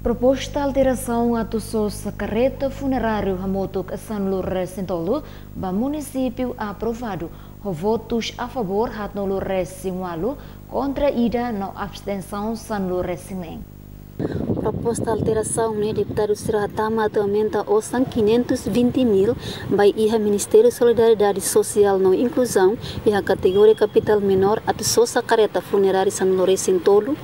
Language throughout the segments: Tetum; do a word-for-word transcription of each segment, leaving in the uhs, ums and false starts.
Proposta alterasaun atu sosa kareta funeráriu hamutuk sanulu-resin-tolu ba munisípiu aprovadu, ho votus a favór haatnulu-resin-ualu, kontra ida no abstensaun sanulu-resin-neen. Proposta alterasaun ne'e deputadu sira hatama atu aumenta osan quinhentos e vinte mil ba iha Ministériu Solidariedade Sosiál no Inkluzaun iha kategoria kapitál menór atu sosa kareta funeráriu sanulu-resin-tolu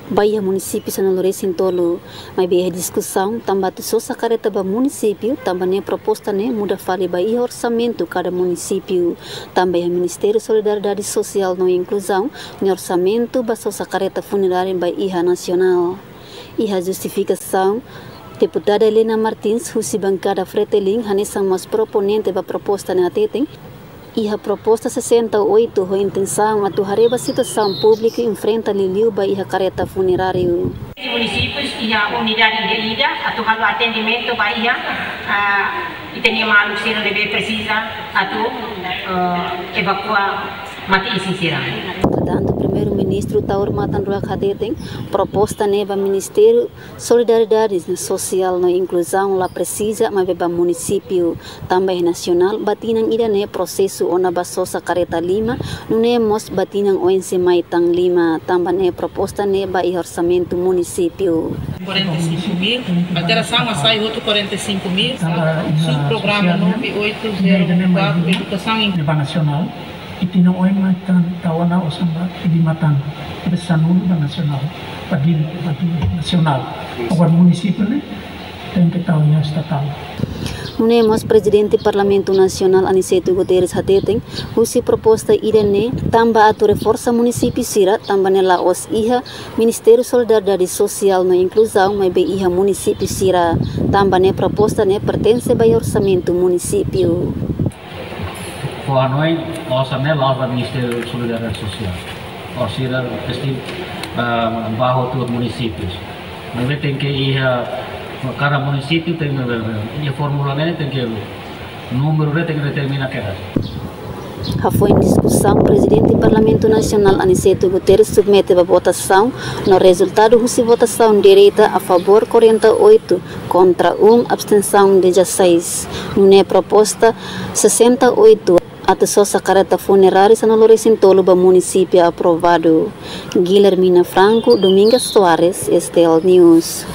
ba iha munisípiu sanulu-resin-tolu. Maibé iha diskusaun tanba atu sosa kareta ba munisípiu, tanba ne'e proposta ne'e muda fali ba iha orsamentu kada munisípiu. Tanba iha Ministériu Solidariedade Sosiál no Inkluzaun nia orsamentu ba sosa kareta funeráriu ba iha nasionál. Iha justifikasaun, deputada Helena Martins, husi bankada Fretilin, hanesan mós proponente ba proposta ne'e hateten, iha proposta sessenta e oito ho intensaun atu haree ba situasaun públiku enfrenta liuliu ba iha kareta funeráriu. Munisípius iha unidade ida-ida atu halo atendimentu ba iha, ah, ita-nia maluk sira ne'ebé presiza atu, eh, evakua mate-isin sira. Tanba Primeiru-Ministru Taur Matan Ruak hateten, proposta ne'e ba Ministériu Solidariedade Sosiál no Inkluzaun la presiza, maibé ba munisípiu. Tanba iha nasionál, ba tinan ida-ne'e prosesu ona ba sosa kareta lima, nune'e mós ba tinan oin sei mai tan lima, tanba ne'e proposta ne'e ba iha orsamentu munisípiu. Quarenta e cinco mil, alterasaun hasai outro quarenta e cinco mil, subprograma nove oito zero quatro, edukasaun in- Ba nasionál, i tinan oin mai tan tau ona osan ba lima tan, be sanulu ba nasionál, ba Dili, ba Dili nasionál. Agora munisípiu ne'e tenke tau iha estatál. Nune'e mós Prezidente Parlamentu Nasionál Aniceto Guterres hateten, husi proposta ida-ne'e tanba atu reforsa munisípiu sira, tanba ne'e la'ós iha Ministériu Solidariedade Sosiál no Inkluzaun, maibé iha munisípiu sira. Tanba ne'e proposta ne'e pertense ba iha orsamentu munisípiu. Fó hanoin, osan ne'e la'ós ba Ministériu Solidariedade Sosiál. Osan sira pasti, ah, ba hotu munisípius. Maibé tenke iha, kada munisípiu tenke, iha fórmula ne'e tenke númeru ne'e tenke determina kedas. Hafoin diskusaun, Prezidente Parlamentu Nasionál Aniceto Guterres submete ba votasaun, no rezultadu husi votasaun direta a favór quarenta e oito, kontra um, abstensaun dezasseis. Nune'e proposta sessenta e oito atu sosa kareta funeráriu sanulu-resin-tolu ba munisípiu aprovadu. Guilhermina Franco, Domingas Soares, S T L News.